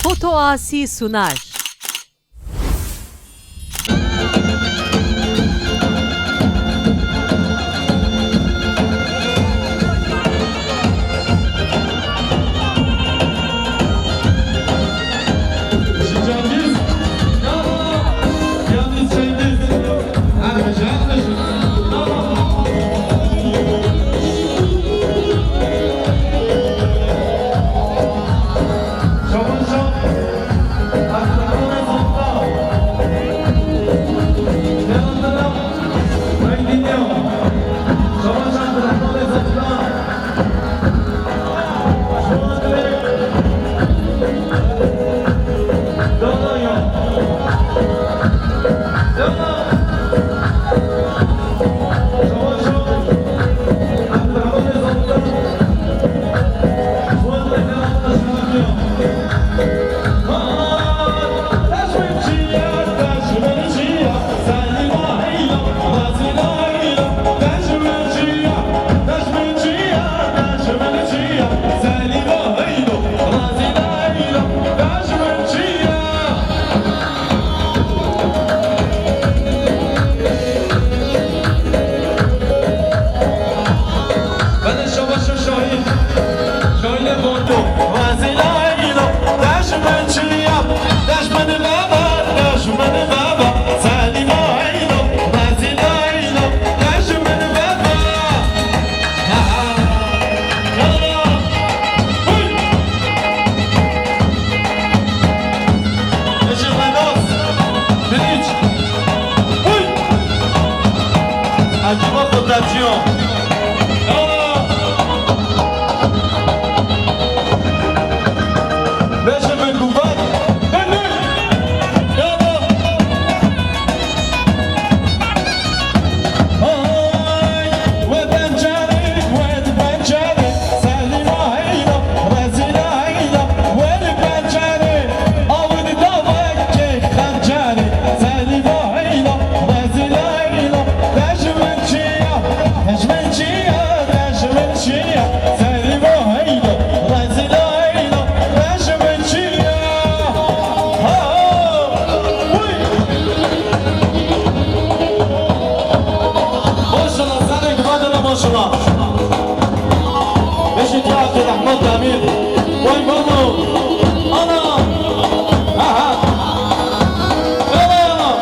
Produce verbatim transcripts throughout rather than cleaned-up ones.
Foto Asi sunar. Maşallah, serek badana maşallah. Beşik ya Abdurrahman Demir. Vay baba. Ana. Aha. Ana.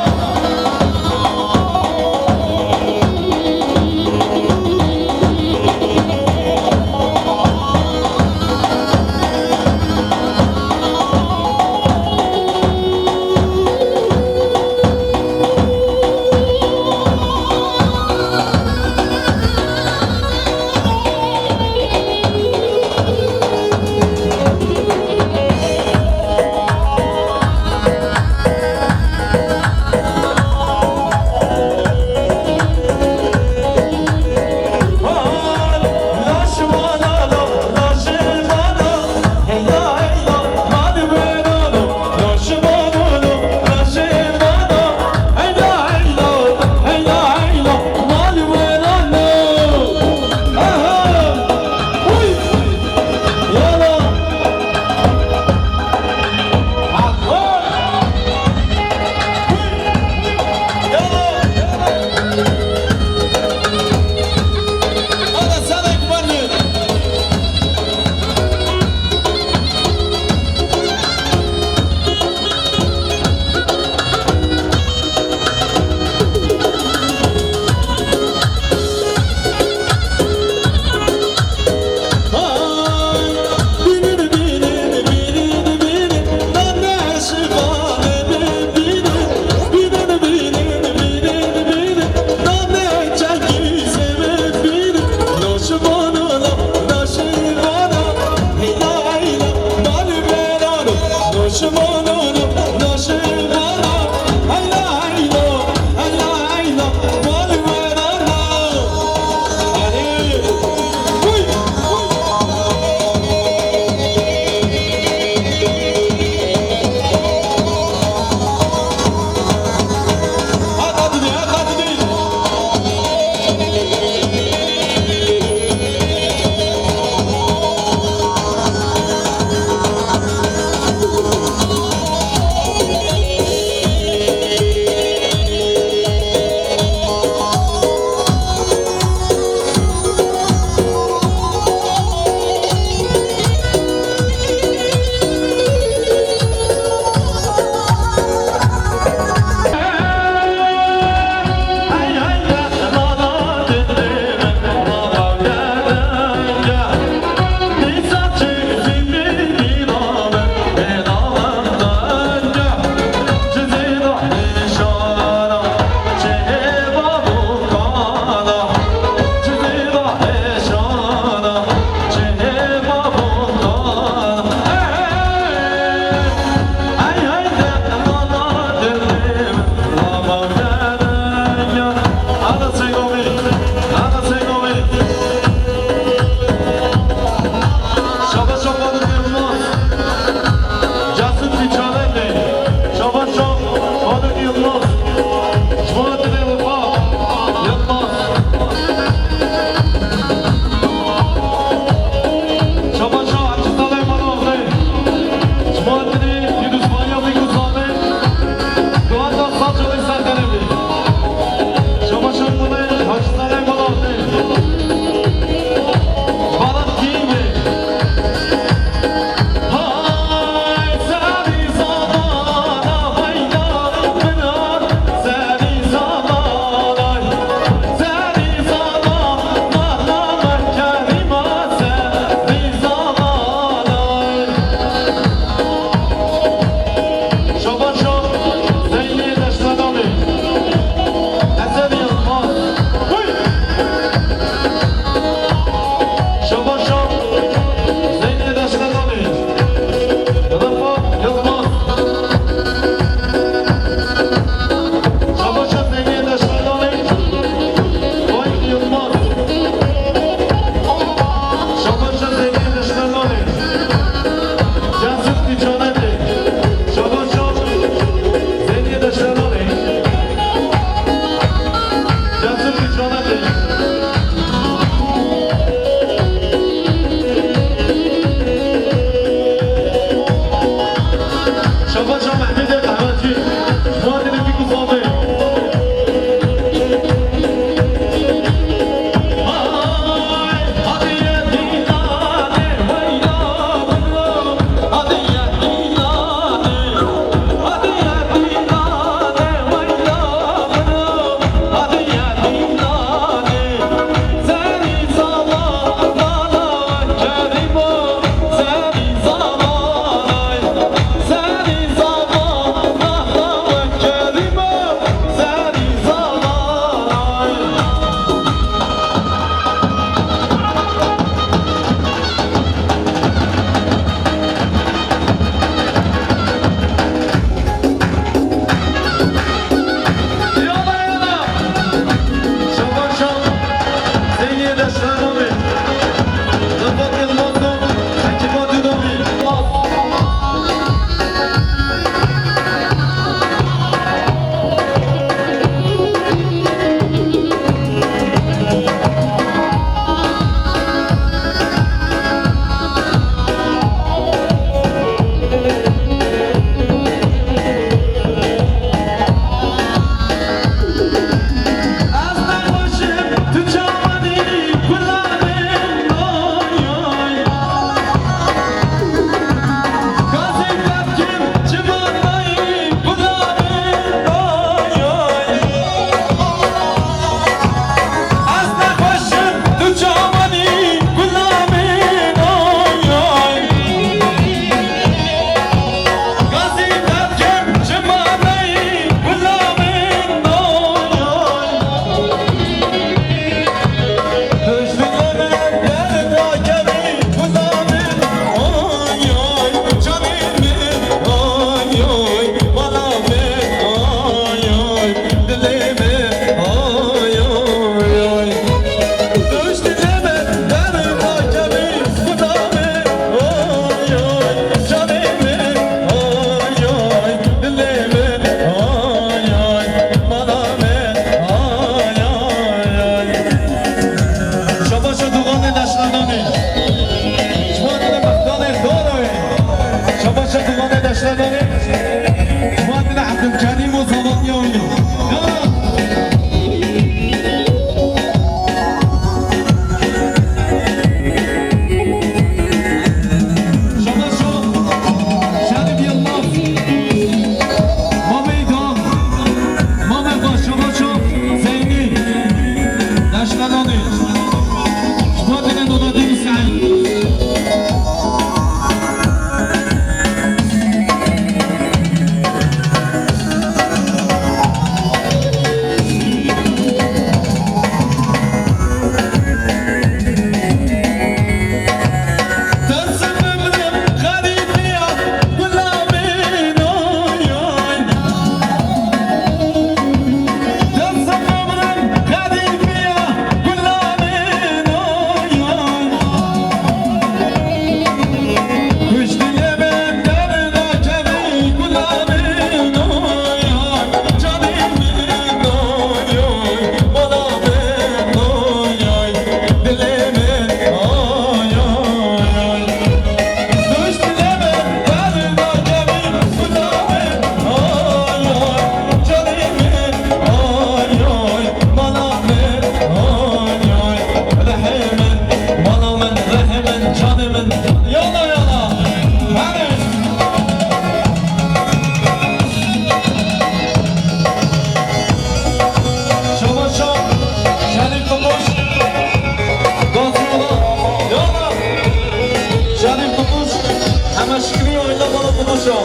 Şiklî oyna bana tutuşa.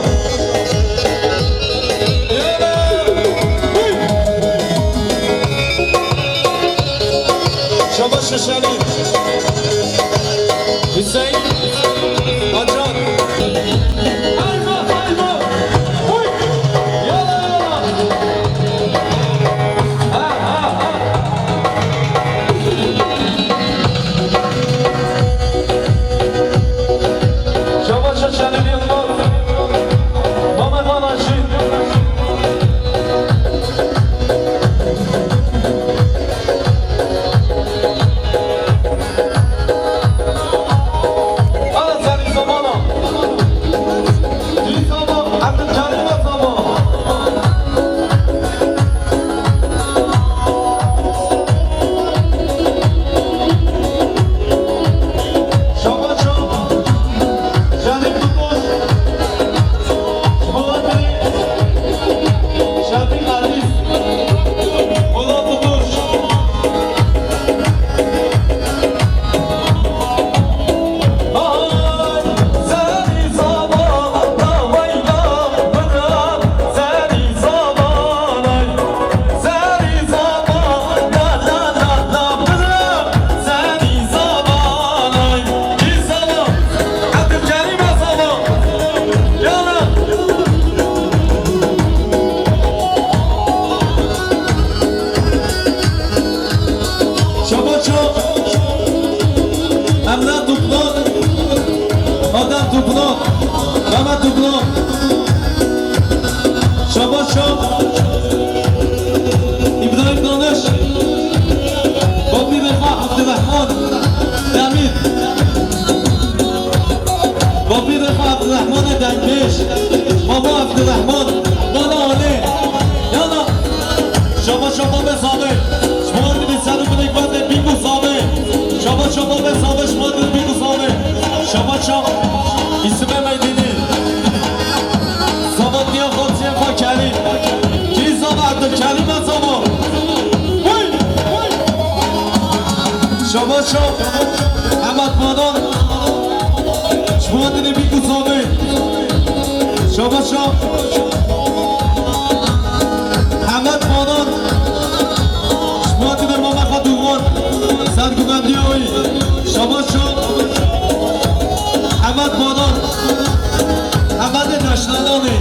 Şabaş Şeşenî. Hüseyin. Acar. Haydi, haydi. Uy. Yala, yala. Ha, ha, ha. Şabaş Şeşenî Yılmaz. Mehmet Balaşî. Ala serî zamana. Dî zaman, Abdülkerim zaman. Şabaş. Şerîf Tutuş. Şabaş. Şefîk Aziz. Polat Tutuş. Ay, serî zaman, tavayla bırak, serî zaman, ay. Serî zaman, la, la, la, la, bira, serî zaman, ay. Kî zaman? Ebdulkerîm e zaman. Yana. Şabaşo. Emre Dublo. Adem Dublo. Mehmet Dublo. Şabaşo. İbrahim Danış. Bapîrê xwe Abdurrahman Demîr. Bapîrê xwe Abdurrahmanê Dengpêş. Baba Abdurrahman. Bala Alê. Yana. Şabaşo babê Sabê. Ji bo Erdî ser û binêk berdê Bîk û Sabê. Şabaşo babê Sabê, ji bo Erdî Bîk û Sabê. Şabaşo. Îsmê Meydînî. Sabatniya xwe, çiyê xwe kerî. Kî zava Ebdulkerîm e zava. Hey! Şabaşo Hemed Banan. Ji bo Erdî Bîk û Sabê. Şabaşo Hemed Banan. Ji bo Erdî Mame Xwe Dûxan. Serguvendiya wî. Şabaşo Hemed Banan. Hemedê Deştelanê.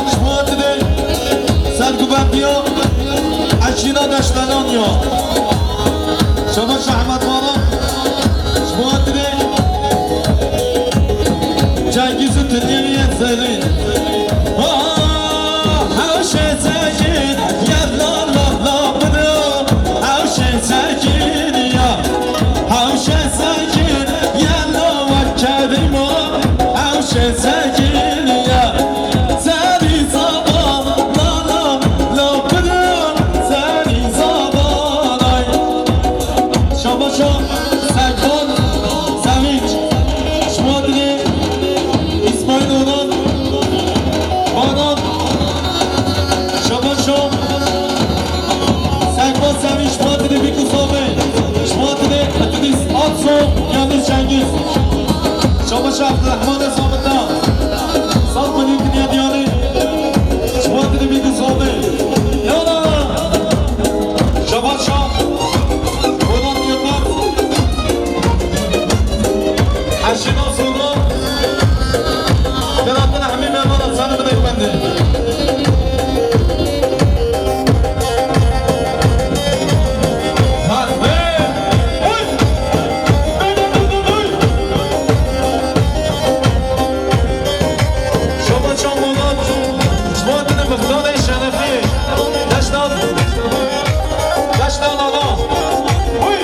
Ji bo Erdî serguvendiya Eşîna Deştelan ya. Şabaşo Hemed Banan. Ji bo Erdî Cengîz û Tuniyê yên Zêlî. Ah, hewşê Zêlî, ya la la la bira, hewşê Zêlî ya. Hewşê Zêlî, ya la we Kerîma, hewşê Zêlî ya. Serî zava, la la la bira, serî zava, ay. Şabaşo Serkan Sevinç. Ji bo Erdî Îsmaîl Onan. Banan. Şabaşo Serkan Sevinç, ji bo Erdî Bîk û Sabê. Ji bo Erdî Idrîs Atso, Yunus Cengiz. Şabaşo Abdurrahman Sabita. Sal Kulî Dinyadiyanê. Ji bo Erdî Bîk û Sabê. Yana. Şabaşo. Polat Yilmaz. Eşîna Sora. Selahattin Ehmî Mevana, sen de bendî. Şabaşo Polat. Ji bo Erdî Mixtarê Şerefî. Deştan. Deştan ana. Huy!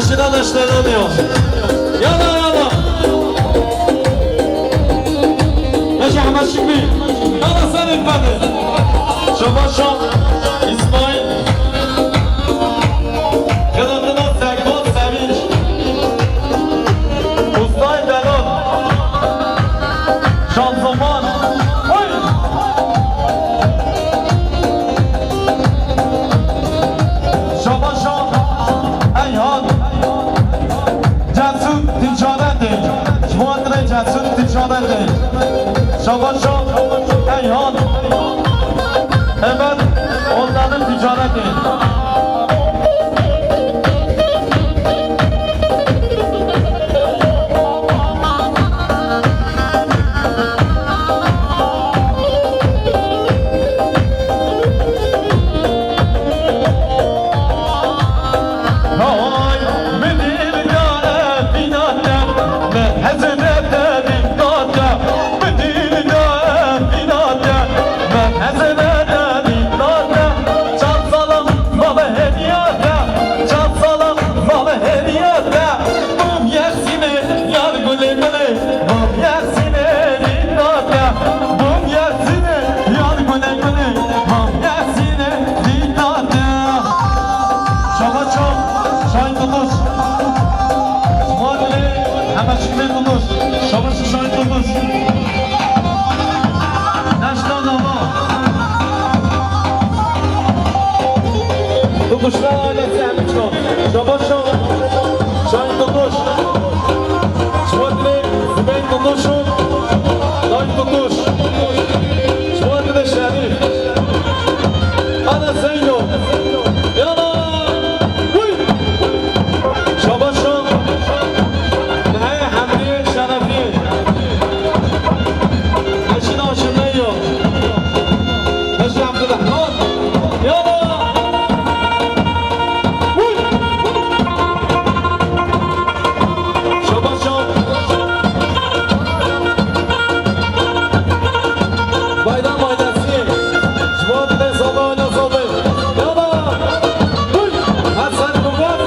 Çina neşterdanê ya. Yala, yala. Neşe hema şikmî. Yala, sen êk bende. Şabaşo, İsmail. Xelatına Serkan Sevinç. Ustay Delal. Şanzıman. Oy! Şabaşo, Eyhan. Cesur ticaretê. Ji bo hatinê Cesur ticaretê. Şabaşo, Eyhan. Hemen onların ticaretê. Hay, min dil da evîna te, min hezre te dîn da te, min dil da evîna te, min hezre te dîn da te. Çand sala mala hediya te, çand sala mala hediya te. Bûm yexsînê yar gulê gulê, bûm yexsînê dîn da te, bûm yexsînê yar gulê gulê, bûm yexsînê dîn da te. Şabaşo, Şahin Tunduş. Şima dilê heme şikilê Tunduş. Şabaşo Şahin Tunduş. Neşna dava. Tunduşlar ailesi heme çıkar. Şabaşo Şahin Tunduş. Şima dilê Zübeyir Tunduş û Dayı Tunduş. Şima dilê Şerîf. Ana Zeyno. Yala. Uy. Şabaşo. Nehê Hemriyê Şerefî. Eşin aşinê yo. Hacı Abdurrahman. Yala. Uy. Şabaşo. Bayram ailesi. Ji bo dilê Zaba Ala Zabê. Yala. Uy. Hesen Kubat.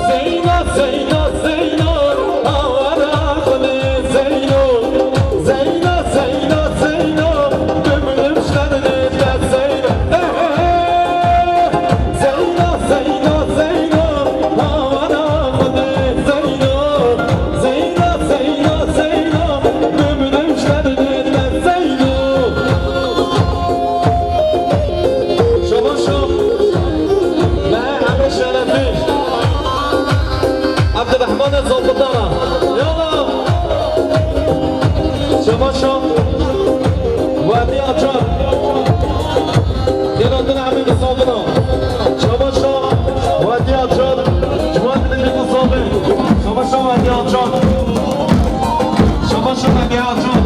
Zeyna, Zeyna, Zeyna, awara xwedê Zeyno. Zeyna, Zeyna, Zeyna, bimrim ji te didê te Zeyna. Zeyna, Zeyna, Zeyna, awara xwedê Zeyno. Zeyna, Zeyna, Zeyna, bimrim ji te didê te Zeyno. Şabaşo. Me hemê Şerefî. Abdurrahman Zolbutana. Yala. Şabaşo. Wadi Acar. Gelin din hemî misafir. Şabaşo. Wadi Acar. Şabaşo Wadi Acar. Şabaşo Wadi Acar.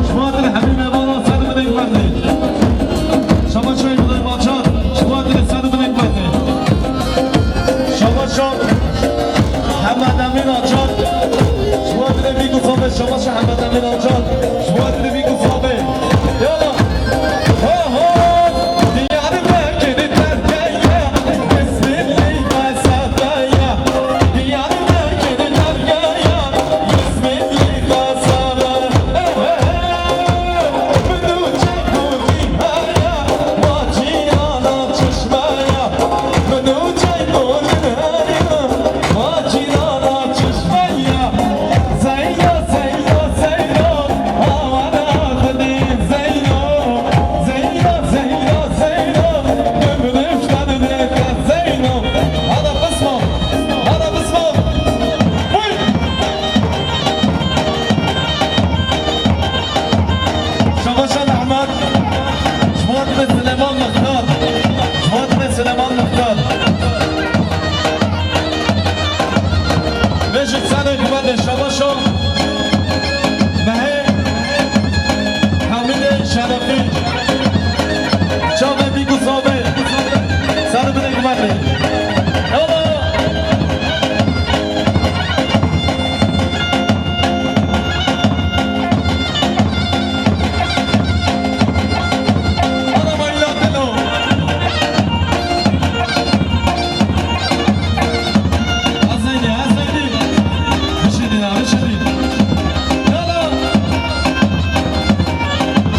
Şima dilê hemî mêvanan ser bidin bendê. Şabaşo Îbrahîm Acar. Şima dilê ser bidin bendê. Şabaşo Hemed Emîn Acar. Şima dilê vî ku sabê. Şabaşo Hemed Emîn Acar. Şima dilê vî ku sabê. Yala. Ho, ho. Diyarbekir terkeye, Bismillahî kasabeye. Diyarbekir terkeye, Bismillahî kasabeye. Eh, eh, eh. Min û çek û cîhaya, ma cîrana çişmeye. Min û çek û cîhaya, ma cîrana çişmeye. Zeyno, Zeyno, Zeyno, awara xwedê Zeyno. Zeyno, Zeyno, Zeyno, bimrim ji te didê te Zeyno. Hada pisma, hada pisma. Buyur. Şabaşa Ehmed. Ji bo dilê Silêman Mixtar. Ji bo dilê Silêman Mixtar. Vê ji senê gumetê Şabaşo. Mehê Hamidê Şerefî. Çavê bî ku zavê. Ser bidê gumetê. Yala.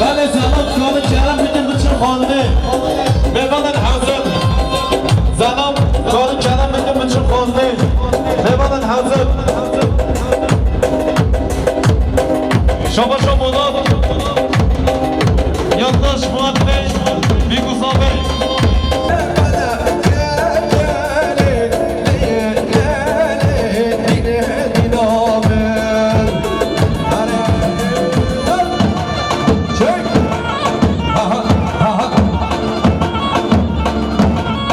Belê, zelam, dikarin kerem bikin biçin xwarinê. Mêvanên hezir. Zelam, dikarin kerem bikin biçin xwarinê. Mêvanên hezir. Şabaşa Polat. Yandaş Fuat Bey, Bîgûza Bey. Çek. Aha, aha.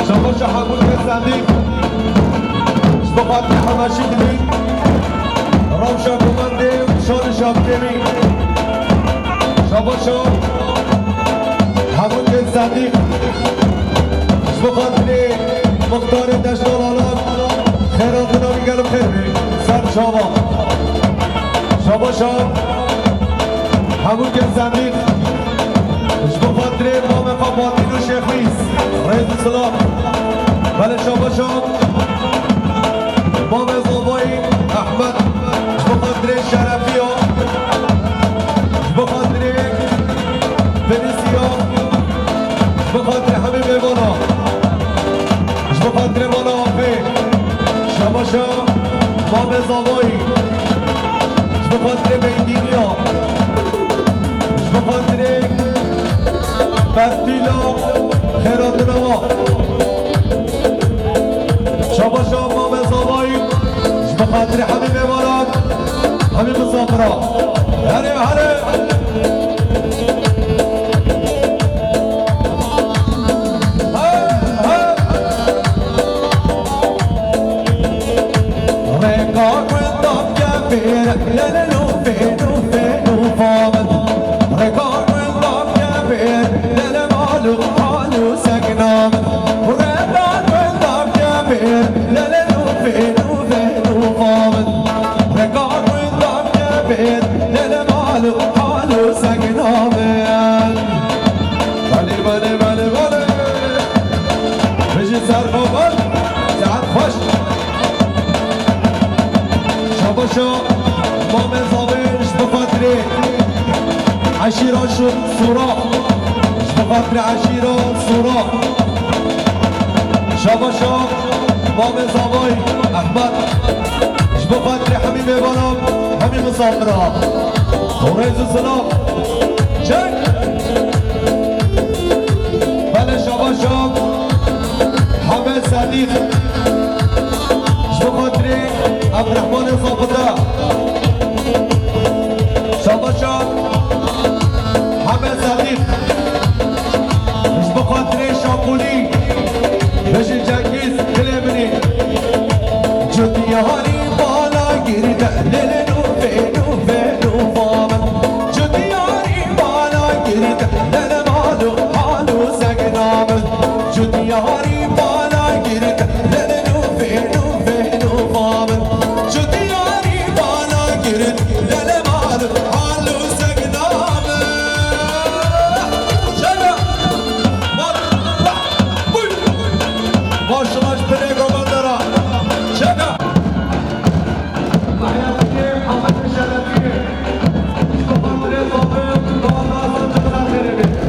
Şabaşa Hemû Kesendî. Ji bo xatirê Hemaşî Dilî. Rewşa Komandê, şan û şapkêrî. Şabaşa Hemû Kesendî. Ji bo xatirê Muxtarê Deşta Lalan. Xêr hatina wî, gelo xêr bî. Ser çava. Şabaşa Hemû Kesendî. Ji bo xatirê mamê xwe Fatîl û Şêxmîs, rêz û silav. Belê şabaşa. Mamê Zavayî Ehmed. Ji bo xatirê Şerefiya. Ji bo xatirê Fenîsiya. Ji bo xatirê hemî mêvana. Ji bo xatirê vala Afê. Şabaşa. Mamê Zavayî. Ji bo xatirê Meydîniya. Ji bo xatirê Bertîla, xêratina wa. Şabaşa Mame Zavayî. Ji bo xatirê hemî mêvanan, hemî misafiran. Herê, herê. Rêka windan kevêr, lele lûfê, lûfê, lûfa min. Rêka windan kevêr, lele malû Ji bo xatirê eşîra Sora. Şabaşa Mamê Zavay Ehmed. Ji bo xatirê hemî mêvanan, hemî misafira. Rêz û silav. Çek. Belê şabaşa Hemed Sedîq. Ji bo xatirê Ebdurehmanê Zabita. Şabaşa Hemed Sedîq. Ji bo xatirê Şaqûlî. Bejin Cengîz, dilê min î. Cudiyarî bala girde, lê lê nû fê nû fê nû va min. Cudiyarî bala girde, lê lê malu malu zegna min. Cudiyarî bala girde, lê lê nû fê nû fê nû va min. Cudiyarî bala girde, lê lê malu malu zegna min. Şaka. Bak, bak, buyur. Başlaş pire komandara. Şaka. Hayatı Ahmet Şerefi. Komandire Fabio, Doğan Hasan Cezayir'i.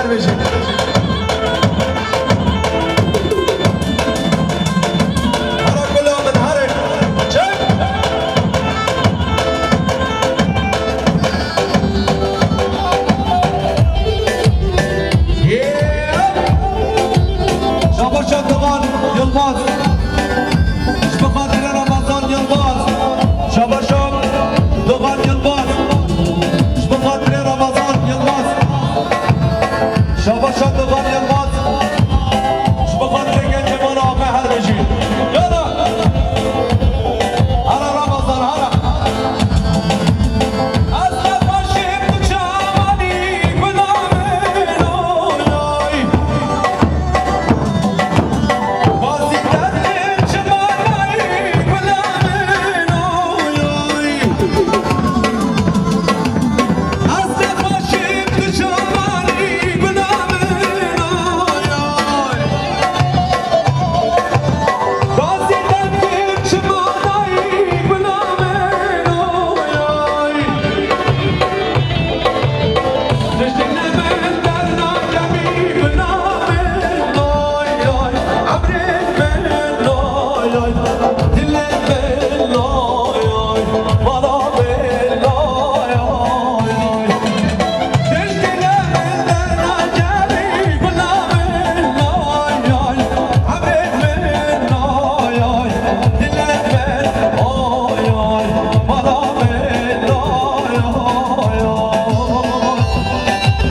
Here gula min, here. Çek. Yeah. Şabaşa Doğan Yılmaz. Ji bo xatirê Ramazan Yılmaz. Şabaşa Doğan Yılmaz. Ji bo xatirê Ramazan Yılmaz. Şabaşa Doğan Yılmaz. Ji bo xatirê gencê mala me her bijî. Yala. Hala Ramazan, hala. Ez nexweşim tu çawanî gula min, oy, oy.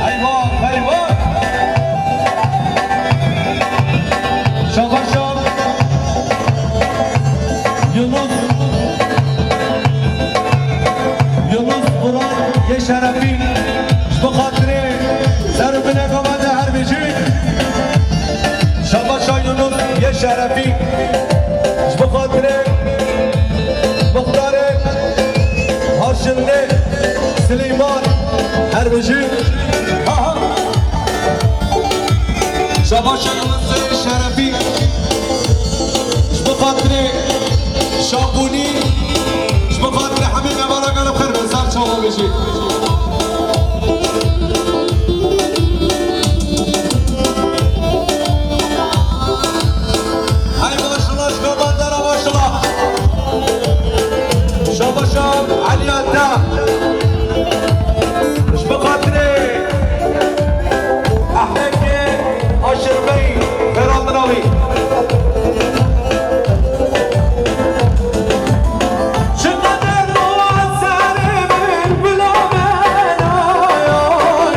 Eyvah, eyvah. Şabaşa Yunus, Yunus Murat Yeşerefî, ji bo xatirê ser û bineka me de her bijî. Şabaşa Yunus Yeşerefî, ji bo xatirê Muxtarê Haşimlê Silêman, her bijî. Aha. Şabaşa Yunus Şerefî. Ji bo xatirê Şabûnî, ji bo xatirê hemî hevalekana xêr be, ser çawa bijî. Hey maşallah, ji bo bandera maşallah. Şabaşa Elî Ata. Ji bo xatirê Ehmedê Aşir Bey, xêra min a wî. Çiqeder dua serê min gula min, ay, ay.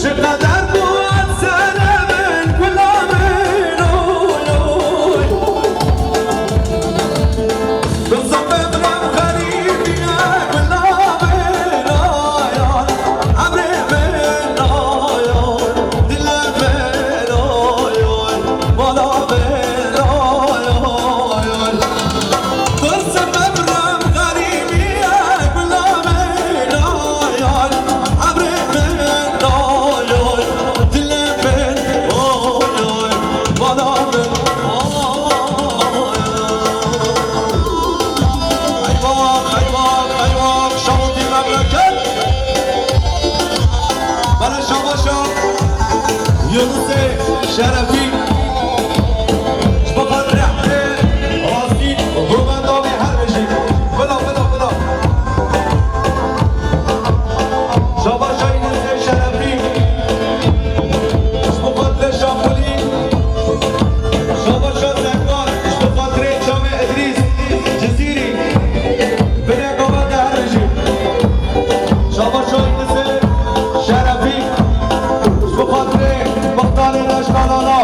Çiqeder dua serê min gula min, oy, oy. Eyvah, eyvah, eyvah, şawitî memleket. Bele şabaşa Yunusê Şerefî. Ji bo xatirê rastî û govenda wî her bijî. Bila, bila, bila. Şabaşa Yunusê Şerefî. Ji bo xatirê Şaxulî. Şabaşa Zekwan, ji bo xatirê Çavê Idrîs, Cizîrî, bineka me de her bijî. Şabaşa Yunusê Şerefî, ji bo xatirê Muxtarê Leşkalana,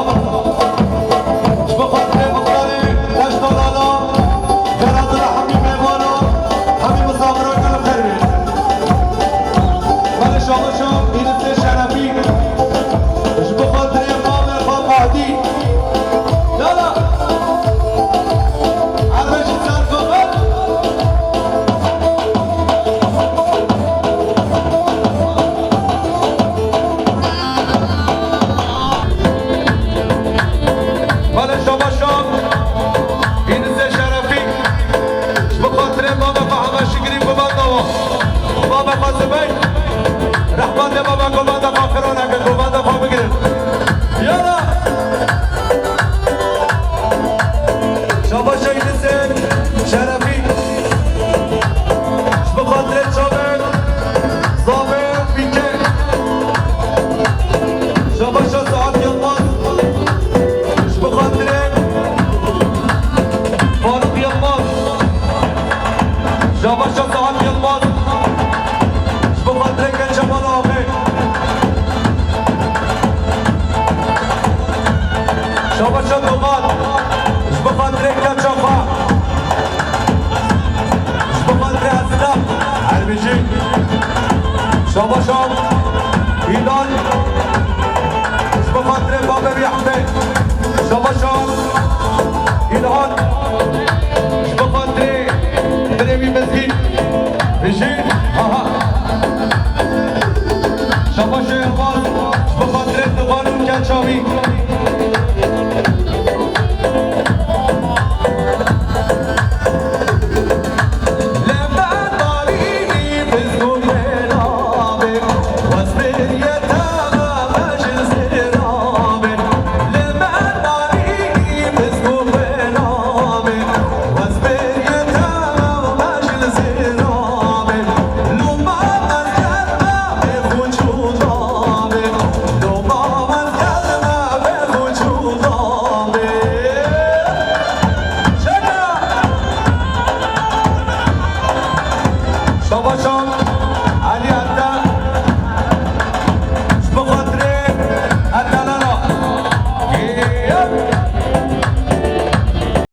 Şabaşa Saad Yilmaz. Ji bo xatirê Gencemal Axê. Şabaşa Dogan. Ji bo xatirê keça xwe. Ji bo xatirê Esnaf. Her bijî. Şabaşa Hilal. Ji bo xatirê babê wî Ehmed. Şabaşa Hilal. Ji bo xatirê birê wî mezgîn. Bijî. Aha.